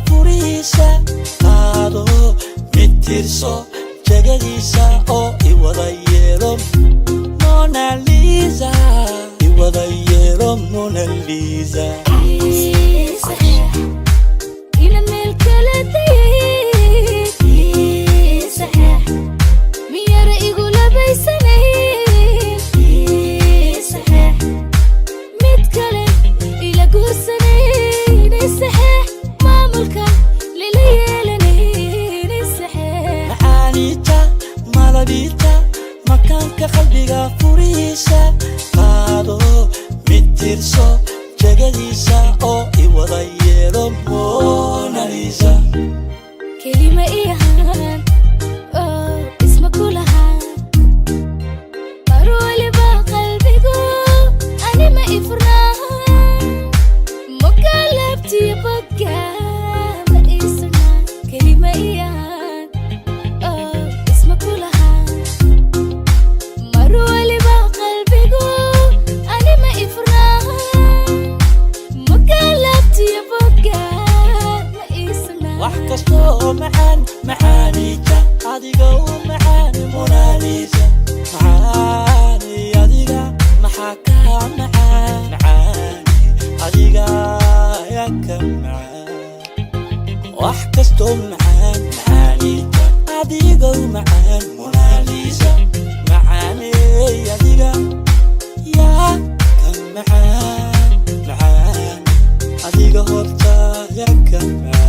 Furihiisa qaado, mid tirso jegadiisa oo iwada yeelo Mona Lisa, iwada yeelo Mona Lisa. Ina meel kala dayay saxeex, miyara igu labaysanayn saxeex, mid kale ila guursanayn saxeex, maamulka lila yeelanayn saxeex. Macaaniita malabita, makaanka qalbiga furihiisa qaado, mid tirso jegadiisa oo iwada yeelo Mona Lisa. Kelima iyahaan oo isma kulahaan, mar waliba qalbigu anima ifurnaa, mukalabtiyo boga ma isunaa. Kelima iyahaan oo isma kulahaan, mar waliba qalbigu anima ifurnaa, mukalabtiyo boga ma isunaa. Wax kasta oo macaan, macaaniita adiga u macaan Mona Lisa. Macaani adiga, maxaa kaa macaan? Macaani adiga yaa ka macaan? Wax kastoo macaan, macaaniita adiga u macaan Mona Lisa. Macaaney adiga yaa ka macaan? Macaan adiga horta yaa ka macaan?